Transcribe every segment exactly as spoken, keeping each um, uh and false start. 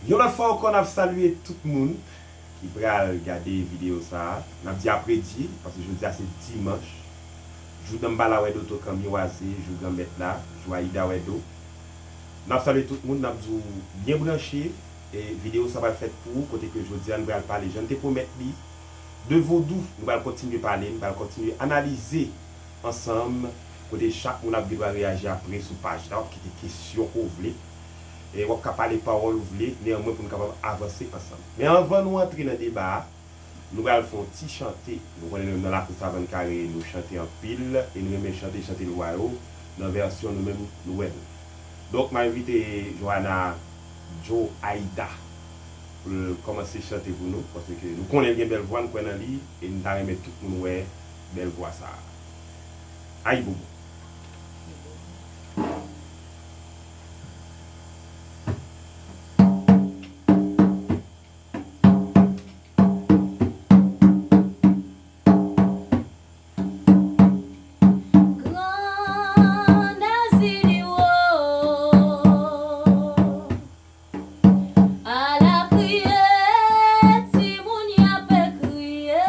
Yon lòt fwa ankò, n ap salye tout moun ki pral gade videyo sa a. N ap di apredye, paske jodi a se dimanch. Jou Danmbala wè Doto Kanmi Waze, jou Granmèt la, jou Ayida wè Do. N ap salye tout moun, n ap di w byen branche. E videyo sa pral fèt pou ou, kote ke jodi a n pral pale, jan n te pwomèt li, de vodou. Nou pral kontinye pale, nou pral kontinye analize ansanm, kote chak moun ap gen dwa reyaji apre sou paj la, w ap kite kesyon ke w vle. E w ap ka pale pawòl ou vle, neanmwen pou nou kapab avanse ansanm. Men anvan nou antre nan deba a, nou pral fè yon ti chante. Nou konnen nou menm nan Lakou Savann Kare, nou chante anpil, e nou renmen chante, chante lwa yo, nan vèsyon nou menm nou wè l. Donk, m a envite Joana Joe Aida pou l kòmanse chante pou nou, paske nou konnen l gen bèl vwa, n kwè nan li, e n ta renmen tout moun wè bèl vwa sa a. Ayibobo! Gran Dèzili wo, ala kriye, timoun y ap kriye.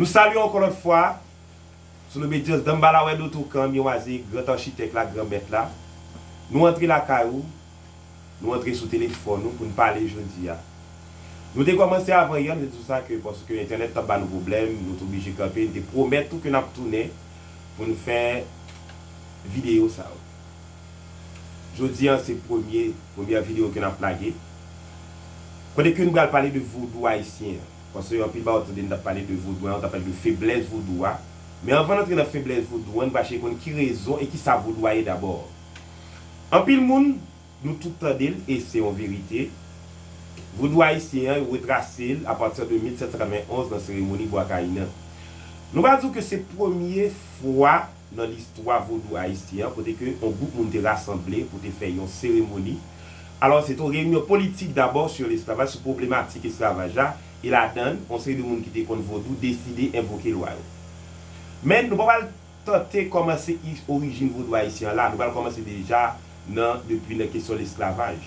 Salye ankò lòt fwa, sou lobedyans Danmbala Wèd Otoukan, Miwaze, gran achitèk la, gran mèt la. Nou antre lakay ou, nou antre sou telefòn ou pou n pale jodi a. Nou te kòmanse avan yè, nou te di w sa ke paske entènèt t ap ba nou pwoblèm, nou te oblije kanpe, nou te pwomèt tou ke n ap tounen pou n fè videyo sa yo. Jodi a, se premye, premyè videyo ke n ap lage. Kote ke nou pral pale de vodou ayisyen an. Paske anpil bagay w tande n t ap pale de vodou a, w t ap pale de feblès vodou a. Men anvan n antre nan feblès vodou a, n pral chèche konn ki rezon e ki sa vodou a ye dabò. Anpil moun, nou tout tande l, e se yon verite. Vodou ayisyen an, yo retrase l apati de mil sèt san katrevenn onz nan seremoni Bwa Kayinan. Nou pral di w ke se premye fwa nan listwa vodou ayisyen an, kote ke yon gwoup moun te rasanble pou te fè yon seremoni. Alò, se te yon reyinyon politik dabò sou lesklavaj, sou pwoblematik esklavaj la, e ladan l, yon seri de moun ki te konn vodou deside envoke lwa yo. Men nou pa pral tante kòmanse is-, orijin vodou ayisyen an la, nou pral kòmanse deja nan, depi nan kesyon lesklavaj.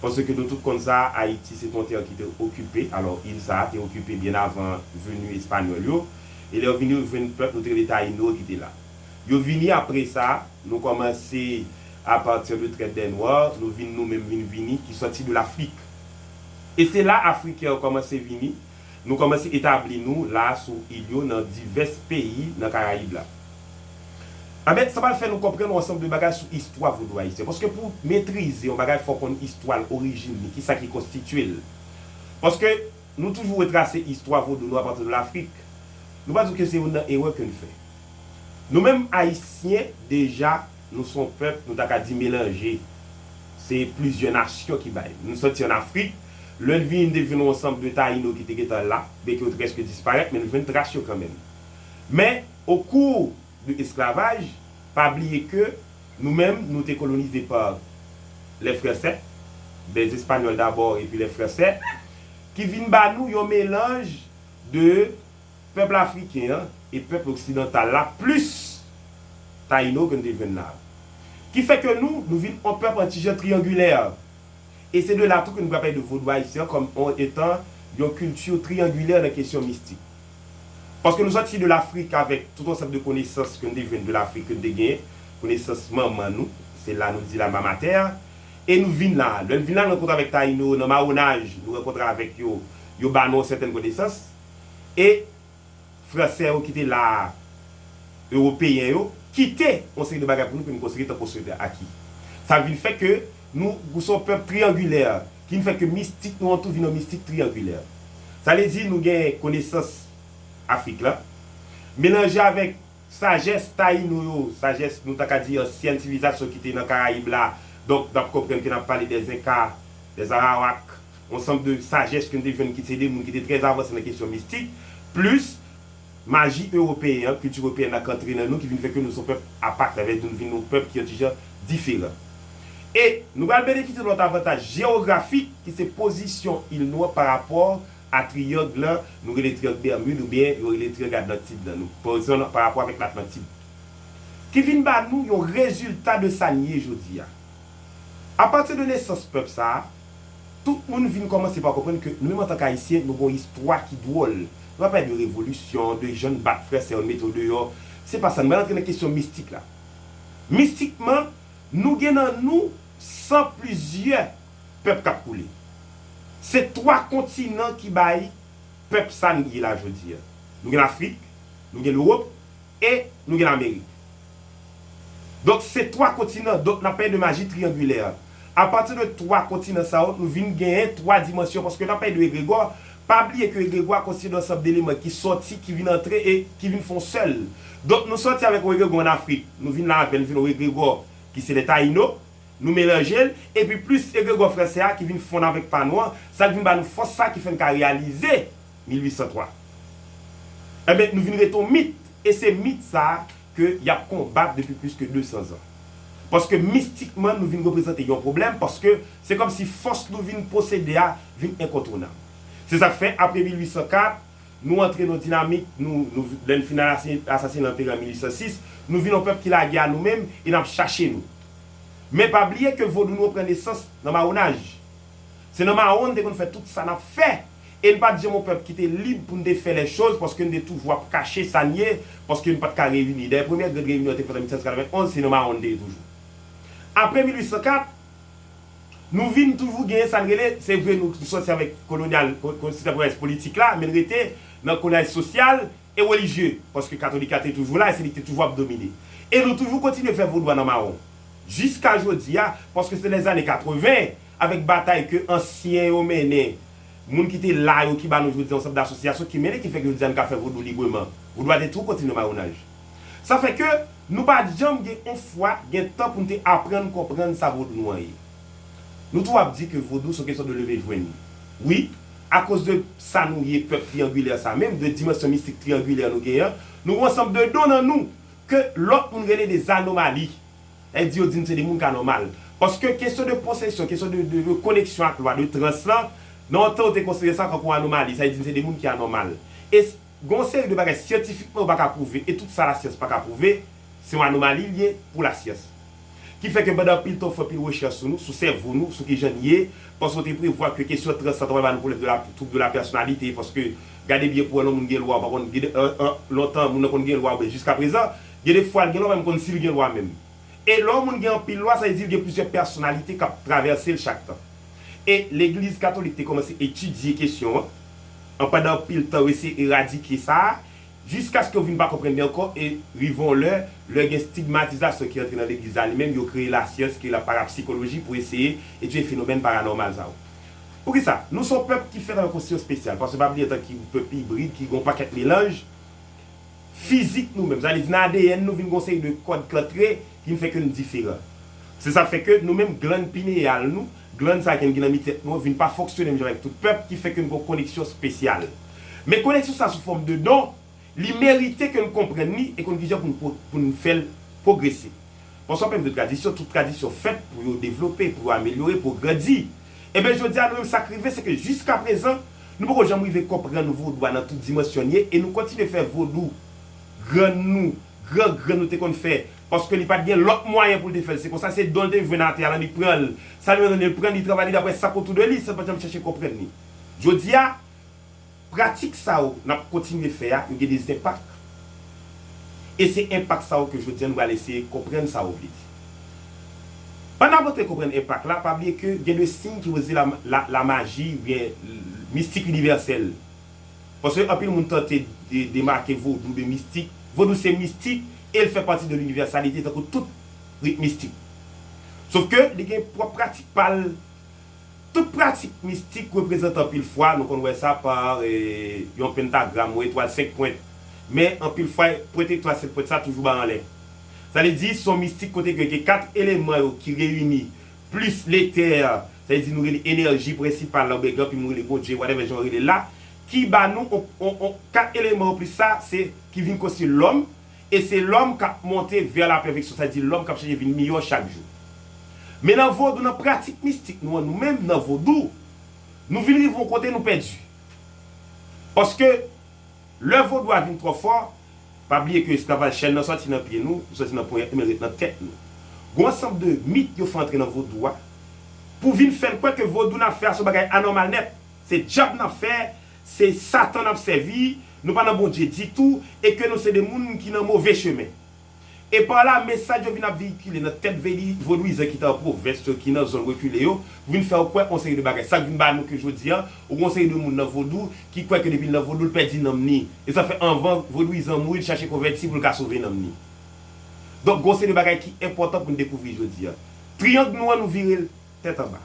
Paske nou tout konn sa, Ayiti se te yon tè ki te okipe, alò, il sa a te okipe byen avan veni espanyòl yo, e lè yo vini, yo jwenn pèp nou te rele Tayino ki te la. Yo vini apre sa, nou kòmanse apati de trèt dè nwa, nou vin nou menm vin vini, ki sòti de Lafrik. E se la Afriken yo kòmanse vini, nou kòmanse etabli nou la sou il yo nan divès peyi nan Karayib la. Anben, sa pral fè nou konprann yon ansanm de bagay sou istwa vodou ayisyen. Paske pou w metrize yon bagay, fò w konn istwa l, orijin li, kisa ki konstitye l. Paske nou toujou retrase istwa vodou nou apati de Lafrik. Nou pa di w ke se youn nan erè ke n fè. Nou menm Ayisyen, deja, nou se yon pèp, nou ta ka di melanje. Se plizyè nasyon ki bay. Nou sòti ann Afrik, lè n vini, n te jwenn yon ansanm de Tayino ki te gentan la, byenke yo te prèske disparèt, men nou jwenn tras yo kanmenm. Men, okou de esklavaj, pa bliye ke nou menm, nou te kolonize pa lè Fransè, dè Espanyòl dabò, epi lè Fransè, ki vin ba nou yon melanj de pèp afriken an e pèp oksidantal la, plis Tayino ke n te jwenn la. Ki fè ke nou, nou vin yon pèp yon ti jan triyangilè. E se de la tou ke nou pral pale de vodou ayisyen an kòm on, etan yon kilti triyangilè nan kesyon mistik. Paske nou sòti de Lafrik avèk tout ansanm de konesans ke n te jwenn de Lafrik, ke n te genyen, konesans manman nou, se la nou di l'alma mater, e nou vin la. Lè n vin la, nou rankontre avèk Tayino nan mawonaj, nou rankontre avèk yo, yo ba nou yon sètèn konesans, e Fransè yo ki te la a, Ewopeyen yo, kite yon seri de bagay pou nou, pou nou konsidere tankou sòt de aki. Sa vin fè ke nou, nou se yon pèp triyangilè, ki vin fè ke mistik nou an tou vin yon mistik triyangilè. Sa vle di nou gen konesans Afrik la, melanje avèk sajès Tayino yo, sajès nou ta ka di ansyèn sivilizasyon ki te nan Karayib la. Donk, n ap konprann ke n ap pale dè Enka, dè Arawak, yon ansanm de sajès ke n te jwenn ki se de moun ki te trè avanse nan kesyon mistik, plis maji ewopeyen an, kilti ewopeyen an k antre nan nou, ki vin fè ke nou se yon pèp apa, sa vle di nou vin yon pèp ki yon ti jan diferan. E nou pral benefisye de lòt avantaj jewografik, ki se pozisyon il nou an parapò a triyang lan, nou rele triyang Bèmid oubyen yo rele triyang Atlantid lan, nou, pa egzanp, parapò avèk Latlantid, ki vin ba nou yon rezilta de sa n ye jodi a. Apati de nesans pèp sa a, tout moun vin kòmanse pa konprann ke nou menm antank Ayisyen, nou gen yon istwa ki dwòl. Nou pa pale de revolisyon, de jan n bat Fransè yo, n mete yo deyò. Se pa sa, nou pral antre nan kesyon mistik la. Mistikman, nou gen nan nou san plizyè pèp k ap koule. Se twa kontinan ki bay pèp sa n ye la jodi a. Nou gen Lafrik, nou gen Lewòp, e nou gen Lamerik. Donk, se twa kontinan, donk n ap pale de maji triyangilè. Apati de twa kontinan sa yo, nou vin genyen twa dimansyon, paske n ap pale de egregò, pa bliye ke egregò a konstitye de ansanm de eleman ki sòti, ki vin antre e ki vin fè yon sèl. Donk, nou sòti avèk yon egregò ann Afrik, nou vin la avè l, vin yon egregò ki se lè Tayino, nou melanje l, epi plis egregò fransè a ki vin fonn avèk pa nou an, sa k vin ba nou fòs sa ki fè n ka reyalize mil uit san twa. Enben, nou vin rete yon mit, e se mit sa a ke y ap konbat depi plis ke de san zan. Paske mistikman, nou vin reprezante yon pwoblèm, paske se kòmsi fòs nou vin posede a vin enkontwonab. Se sa k fè, apre mil uit san kat, nou antre nan yon dinamik, nou, nou, lè n fin asasinen anperè an mil uit san sis, nou vin yon pèp ki lage a nou menm e n ap chache nou. Men pa bliye ke vodou nou pran nesans nan mawonaj. Se nan mawon n te konn fè tout sa n ap fè. E n pa t janm yon pèp ki te lib pou n te fè lè choz, paske n te toujou ap kache sa n ye, paske n pa t ka reyini. Dayè, premyè gran reyinyon an te fèt an mil sèt san katrevenn onz, se nan mawon n te ye toujou. Apre mil uit san kat, nou vin toujou genyen sa n rele, se vre nou, nou sòti avèk kolonyal, ko-, ko-, sistèm kolonyal politik la, men n rete nan kolonyal sosyal e relijye, paske katolik la te toujou la, e se li ki te toujou ap domine. E nou toujou kontinye fè vodou a nan mawon. Jiska jodi a, paske se lèzane katreven, avèk batay ke ansyen yo mennen, moun ki te la yo, ki ba nou jodi a yon sòt de asosyasyon ki mennen, ki fè ke jodi a n ka fè vodou libreman. Vodou a te toujou kontinye mawonaj. Sa fè ke nou pa t janm gen yon fwa, gen tan pou n te aprann konprann sa vodou nou an ye. Nou toujou ap di ke vodou se yon kesyon de leve jwenn. Wi, akoz de sa nou ye, pèp triyangilè sa menm, de dimansyon mistik triyangilè nou genyen an, nou gen yon ansanm de don nan nou ke lòt moun rele de zanomali. Sa vle di yo di n se de moun k anòmal. Paske kesyon de posesyon, kesyon de, de, de koneksyon ak lwa de trans lan, nan yon tan yo te konsidere sa tankou yon anomali. Sa vle di n se de moun ki anòmal. E s-, gen yon seri de bagay syantifikman yo pa ka pwouve, e tout sa lasyans pa ka pwouve, se yon anomali l ye pou lasyans. Ki fè ke pandan anpil tan w fè anpil rechèch sou nou, sou sèvo nou, sou kijan n ye, paske w te prevwa ke kesyon trans lan ta pral ba nou pwoblèm de la, twouble de la pèsonalite, paske gade byen pou wè lè yon moun gen lwa, ou pa konn, gen, an, an, lontan, moun nan konn gen lwa, oubyen jiskaprezan, gen de fwa l gen lwa, ou pa menm konn si l gen lwa menm. E lè yon moun gen anpil lwa, sa vle di l gen plizyè pèsonalite k ap travèse l chak tan. E Legliz Katolik te kòmanse etidye kesyon an, an pandan anpil tan, yo eseye eradike sa a, jiskaske yo vin pa konprann li ankò, e rive yon lè, lè gen stigmatizasyon ki rantre nan Legliz la li menm, yo kreye lasyans ki rele parapsikoloji pou eseye etidye fenomèn paranòmal sa yo. Poukisa? Nou se yon pèp ki fèt avèk yon siyans espesyal, paske pa bliye antanke yon pèp ibrid ki gen yon pakèt melanj, fizik nou menm, sa vle di nan A D N nou vin gen yon seri de kòd k antre ki vin fè ke n diferan. Se sa fè ke nou menm glann pineyal nou, glann sa ke n gen nan mi tèt nou an, vin pa fonksyone menm jan avèk tout pèp, ki fè ke n gen yon koneksyon espesyal. Men koneksyon sa sou fòm de don, li merite ke n konprann li e konn kijan pou n pwo-, pou n fè l pwogrese. Paske w ap pèmèt de tradisyon, tout tradisyon fèt pou yo devlope, pou yo amelyore, pou yo grandi. Ebyen, jodi a, nou menm, sa k rive, se ke jiskaprezan, nou poko janm rive konprann vodou a nan tout dimansyon l ye, e nou kontinye fè vodou grann nou, gran grann nou te konn fè, paske li pa t gen lòt mwayen pou l te fè l. Se konsa, se don l te jwenn atè a, l annik pran l. Sa li menm li pran, li travay li daprè sa k otou de li, san l pa t janm chèche konprann li. Jodi a, pratik sa yo n ap kontinye fè a, yo gen de enpak. E se enpak sa yo ke jodi a nou pral eseye konprann sa yo vle di. Pandan n ap antre konprann enpak la, pa bliye ke gen de siy ki rele la, la, la maji oubyen mistik inivèsèl. Paske anpil moun tante de, demake vodou de mistik. Vodou se mistik e l fè pati de linivèsalite tankou tout rit mistik. Sof ke li gen pwòp pratik pa l. Tout pratik mistik reprezante anpil fwa, nou konn wè sa pa, e, yon pentagram, yon etwal senk pwent. Men anpil fwa, pwent etwal senk pwent sa toujou bay anlè. Sa vle di, se yon mistik kote ke gen kat eleman yo ki reyini, plis letè, sa vle di nou rele enèji prensipal la, oubyen gen anpil moun rele Bondye, whatever jan w rele l la, ki ba nou on, on, on, kat eleman yo plis sa, se ki vin konstwi lòm, e se lòm k ap monte vè la pèfeksyon, sa vle di lòm k ap chèche vin miyò chak jou. Men nan vodou, nan pratik mistik nou an, nou menm nan vodou, nou vin rive yon kote nou pèdi. Paske lè vodou a vin twò fò, pa bliye ke esklavaj chèn nan sòti nan pye nou, li sòti nan ponyèt nou, men l ret nan tèt nou. Gen yon ansanm de mit yo fè antre nan vodou a, pou vin fè n kwè ke vodou n ap fè a se yon bagay anòmal nèt. Se dyab n ap fè, se Satan n ap sèvi, nou pa nan Bondye ditou, e ke nou se de moun ki nan move chemen. E pa la, mesaj yo vin ap veyikile nan tèt veli-, vodouyizan ki te an pwovens yo, ki nan zòn rekile yo, pou vin fè yo kwè yon seri de bagay. Sa k vin ba nou ke jodi a, ou gen yon seri de moun nan vodou ki kwè ke depi l nan vodou, l pèdi nanm ni. E sa fè anvan vodouyizan mouri, l chache konvèti pou l ka sove nanm ni. Donk, gen yon seri de bagay ki enpòtan pou n dekouvri jodi a. Triyang nou an, nou vire l tèt anba.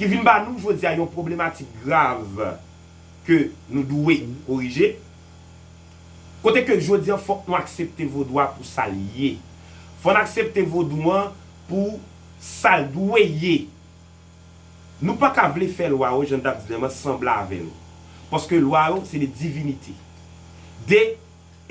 Ki vin ba nou jodi a yon pwoblematik grav ke nou dwe korije. Kote ke jodi a fòk nou aksepte vodou a pou sa l ye. Fò n aksepte vodou an pou sa l dwe ye. Nou pa ka vle fè lwa yo, jan n t ap di l, sanble avè nou. Paske lwa yo, se de divinite. De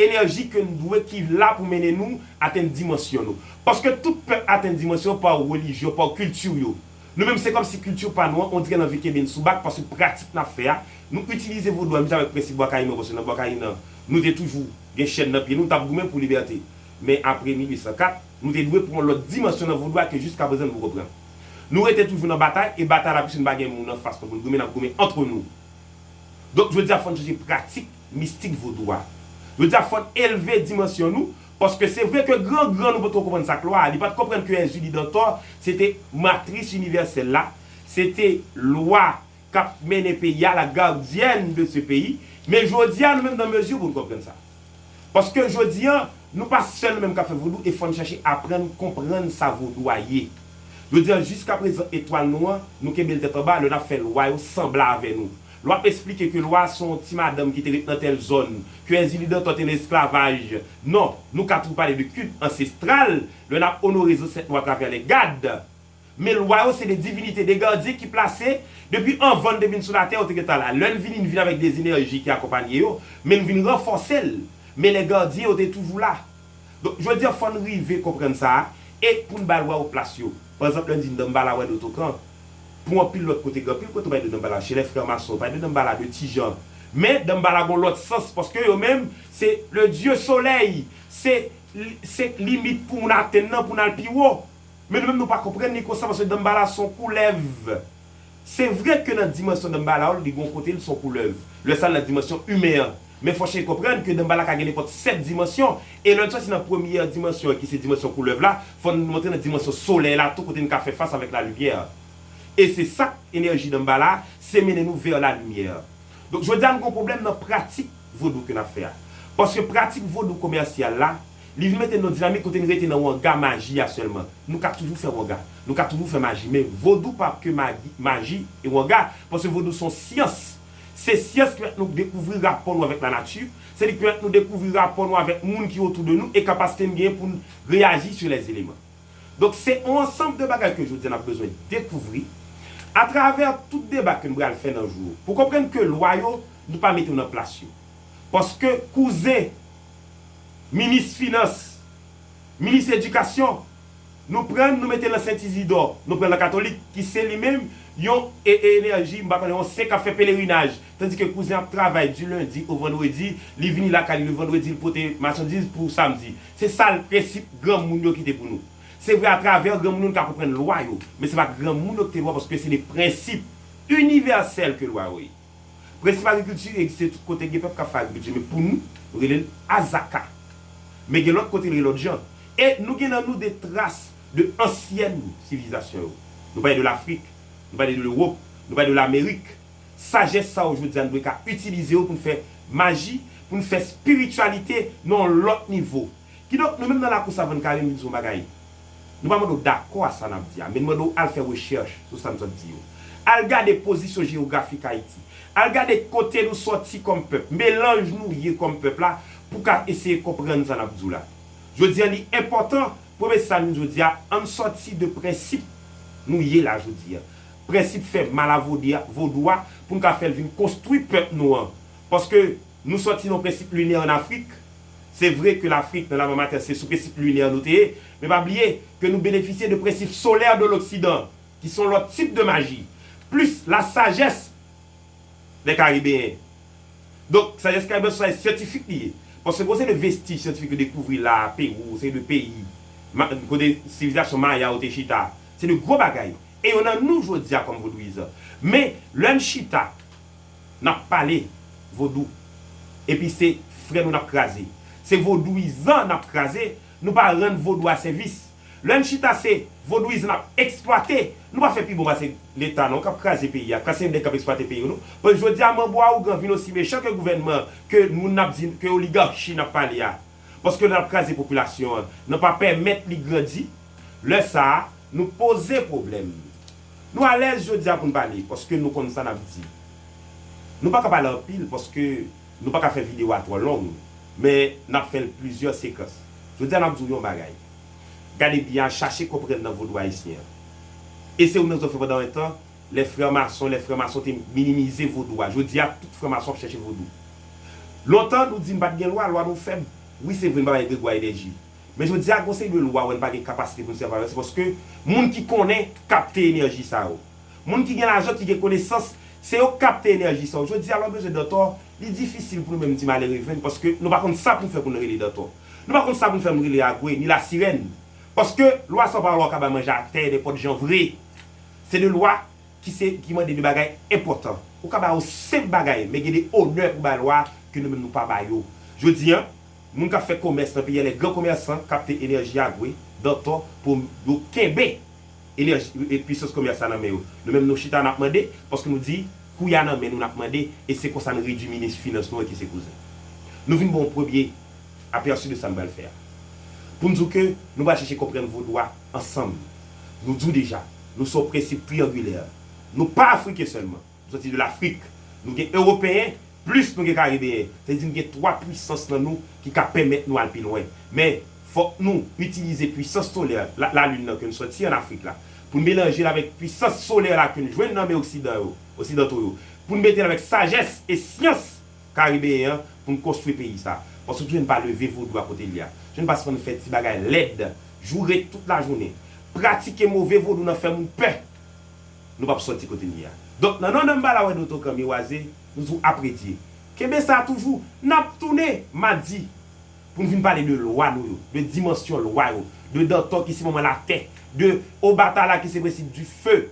enèji ke n dwe, ki la pou mennen nou atenn dimansyon nou. Paske tout pèp atenn dimansyon yo pa relijyon, pa kilti yo. Nou menm, se kòmsi kilti pa nou an, on dirè n anvi kenbe n sou bak, paske pratik n ap fè a, nou itilize vodou a, menm jan avèk prensip Bwa Kayiman, paske nan Bwa Kayiman, nou te toujou gen chèn nan pye nou, n t ap goumen pou libète. Men apre mil uit san kat, nou te dwe pran yon lòt dimansyon nan vodou a ke jiskaprezan nou poko pran. Nou rete toujou nan batay, e batay la, piske nou pa gen moun anfas nou pou n goumen, n ap goumen antre nou. Donk, jodi a, fò n chanje pratik mistik vodou a. Jodi a, fò n elve dimansyon nou, paske se vre ke gran gran nou potko konprann sa k lwa a. Li pa t konprann ke Èzili Dantò se te matris inivèsèl la, se te lwa k ap mennen peyi a, la gardienne de ce pays. Men jodi a, nou menm nan mezi pou n konprann sa. Paske jodi a, nou pa sèl nou menm k ap fè vodou e fò n chèche aprann konprann sa vodou a ye. Jodi a, jiskaprezan, etwal nou an, nou kenbe l tèt anba lè n ap fè lwa yo sanble avè nou. Lè w ap esplike ke lwa se yon ti madanm ki te ret nan tèl zòn, ke Èzili Dantò te nan esklavaj. Non, nou ka toujou pale de kilt ansestral lè n ap onore zansèt nou atravè lè gad. Men lwa yo se de divinite, de gadyen ki plase depi anvan n te vin sou latè, yo te gentan la. Lè n vini, n vin avèk de enèji ki akonpanye yo, men n vin ranfòse l. Men lè gadyen yo te toujou la. Donk, jodi a, fò n rive konprann sa a, e pou n bay lwa yo plas yo. Pa egzanp, lè n di n Danmbala wè Dotokan, pou anpil lòt kote, gen anpil kote yo pale de Danmbala, chez les frères maçons, yo pale de Danmbala, de Ti Jan. Men, Danmbala gen yon lòt sans, paske yo menm, se le dieu soleil, se, se limit pou moun atenn nan, pou n al pi wo. Men nou menm nou pa konprann li konsa, paske Danmbala se yon koulèv. Se vre ke nan dimansyon Danmbala yo, li gen yon kote li se yon koulèv. Lè sa l nan dimansyon imen an. Men fò chèche konprann ke Danmbala ka gen nenpòt sèt dimansyon. E lè n sòti nan premyè dimansyon an, ki se dimansyon koulèv la, fò n monte nan dimansyon solèy la tou, kote n ka fè fas avèk lalimyè. E se sa k enèji Danmbala, se mennen nou vè lalimyè. Donk, jodi a, nou gen yon pwoblèm nan pratik vodou ke n ap fè a. Paske pratik vodou komèsyal la, li vin mete n nan dinamik kote n rete nan wanga maji a sèlman. Nou ka toujou fè wanga, nou ka toujou fè maji, men vodou pa ke magi, maji e wanga, paske vodou se yon syans. Se syans ki pèmèt nou dekouvri rapò nou avèk lanati, se li ki pèmèt nou dekouvri rapò nou avèk moun ki otou de nou e kapasite n genyen pou n reyaji sou lèzelemans. Donk, se yon ansanm de bagay ke jodi a n ap bezwen dekouvri atravè tout deba ke n pral fè nan jou yo. Pou konprann ke lwa yo, nou pa mete yo nan plas yo. Paske kouzen minis finans, minis edikasyon, nou pran l, nou mete l nan Sent Izidò, nou pran l nan Katolik, ki se li menm yon e, e, enèji, m pa konnen, yon sen k ap fè pelerinaj. Tandike kouzen ap travay di lendi o vandredi, li vini lakay li le vandredi, li pote machandiz pou samdi. Se sa l prensip granmoun yo kite pou nou. Se vre, atravè granmoun yo, nou ka konprann lwa yo, men se pa granmoun yo ki te lwa, paske se de prensip inivèsèl ke lwa yo ye. Prensip agrikilti egziste tout kote, gen pèp k ap fè agrikilti, men pou nou, nou rele l azaka. Men gen lòt kote, l rele lòt jan. E nou gen nan nou de tras de ansyèn sivilizasyon yo. Nou pale de Lafrik, nou pale de Lewòp, nou pale de Lamerik. Sajès sa yo, jodi a, nou dwe ka itilize yo pou n fè maji, pou n fè espirityalite nan yon lòt nivo. Kidonk, nou menm nan Lakou Savann Kare, m vin di w yon bagay. Nou pa mande w dakò a sa n ap di a, men n mande w al fè rechèch sou sa n sot di yo. Al gade pozisyon jewografik Ayiti. Al gade kote nou sòti kòm pèp, melanj nou ye kòm pèp la, pou w ka eseye konprann sa n ap di w la. Jodi a, li enpòtan, premye sa n di jodi a, ann sòti de prensip nou ye la jodi a. Prensip fè mal a vodou a, pou n ka fè l vin konstwi pèp nou an. Paske nou sòti nan prensip linè ann Afrik. Se vre ke Lafrik, nan Lanmè Matè, se sou prensip linè nou te ye, men pa bliye ke nou benefisye de prensip solè de l'Occident, ki se yon lòt tip de maji, plis la sajès dè Karibeyen. Donk, sajès karibeyen se sajès syantifik li ye. Paske gon seri de vestij syantifik yo dekouvri la, Pewou, seri de peyi, ma, kote sivilizasyon Maya yo te chita. Se de gwo bagay. E yo nan nou jodi a kòm vodouyizan. Men, lè n chita, n ap pale vodou. Epi se frè nou n ap kraze. Se vodouyizan n ap kraze, nou pa rann vodou a sèvis. Lè n chita se vodouyizan n ap eksplwate. Nou pa fè pi bon pase Leta non k ap kraze peyi a, k ap se nèg k ap eksplwate peyi yo non. Paske jodi a manbo a ougan vin osi mechan ke gouvènman, ke moun n ap di, ke oligachi n ap pale a. Paske lè n ap kraze popilasyon an, nan pa pèmèt li grandi, lè sa a, nou poze pwoblèm. Nou alèz jodi a pou n pale, paske nou konn sa n ap di. Nou pa ka pale anpil, paske nou pa ka fè videyo a twò long, men n ap fè l plizyè sekans. Jodi a, n ap di w yon bagay. Gade byen, al chache konprann nan vodou ayisyen an. E se youn nan zòt fè pandan yon tan, lè frè mason, lè frè mason te minimize vodou a. Jodi a, tout frè mason ap chèche vodou. Lontan, nou di n pa t gen lwa, lwa nou fèb. Wi, se vre, n pa bay egregwa enèji. Men jodi a, gon seri de lwa wè n pa gen kapasite pou n sèvi avè l, se paske moun ki konnen kapte enèji sa yo. Moun ki gen lajan, ki gen konesans, se yo k kapte enèji sa yo. Jodi a, lè w bezwen dantò, li difisil pou nou menm ti malere jwenn, paske nou pa konn sa pou n fè pou n rele dantò. Nou pa konn sa pou n fè pou n rele agwe, ni lasirèn. Paske lwa sa yo pa lwa w ka bay manje atè nenpòt jan vre. Se de lwa ki se, ki mande de bagay enpòtan. Ou ka ba yo senp bagay, men gen de onè pou bay lwa ke nou menm nou pa ba yo. Jodi a, moun k ap fè komès nan peyi a, lè gran komèsan kapte enèji a, Gwe, Dantò, pou yo kenbe enèji, e, pwisans komès la nan men yo. Nou menm nou chita n ap mande, paske nou di, kouya nan men nou n ap mande, e se konsa nou redwi minis finans nou an ki se Kouzen. Nou vin ba w yon premye apèsi de sa n pral fè a. Pou n di w ke nou pral chèche konprann vodou a ansanm. Nou di w deja, nou se yon prensip triyangilè. Nou pa afriken sèlman. Nou soti de Lafrik. Nou gen ewopeyen, plis nou gen karibeyen. Sa vle di nou gen twa pwisans nan nou ki ka pèmèt nou al pi lwen. Men, fòk nou itilize pwisans solè, la, lalin nan ke n sòti ann Afrik la, pou n melanje l avèk pwisans solè la ke n jwenn nan men oksidan yo, oksidanto yo, pou n mete l avèk sajès e syans karibeyen an pou n konstwi peyi sa. Paske tou jèn pa leve vodou a kote l ye a. Jèn pa sispann fè ti bagay lèd, joure tout lajounen, pratike move vodou nan fè moun pè. Nou p ap sòti kote n ye a. Donk, nan non nan m ba la wè Doto Kanmi Waze, nou di w apredye. Kenbe sa toujou, n ap tounen madi pou n vin pale de lwa nou yo, de dimansyon lwa yo, de Dantò ki se manman latè, de Obatala ki se prensip di fe.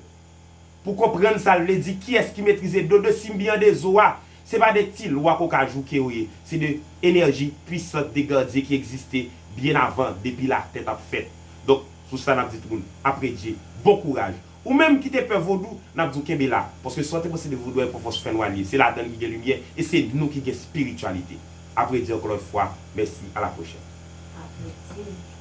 Pou konprann sa l vle di, kiyès ki metrize do de Simbi an de zo a, se pa de ti lwa ke w ka jouke yo ye, se de enèji pwisant de gadyen ki egziste byen avan, depi latè t ap fèt. Donk, sou sa n ap di tout moun, apredye, bon kouraj. Ou menm ki te pè vodou, n ap di w kenbe la, paske sa w te panse de vodou a, e pa fòs fè nwa l ye, se ladan l ki gen limyè, e se nou ki gen espirityalite. Apredye ankò lòt fwa, mèsi, a la pwochèn. Apredye.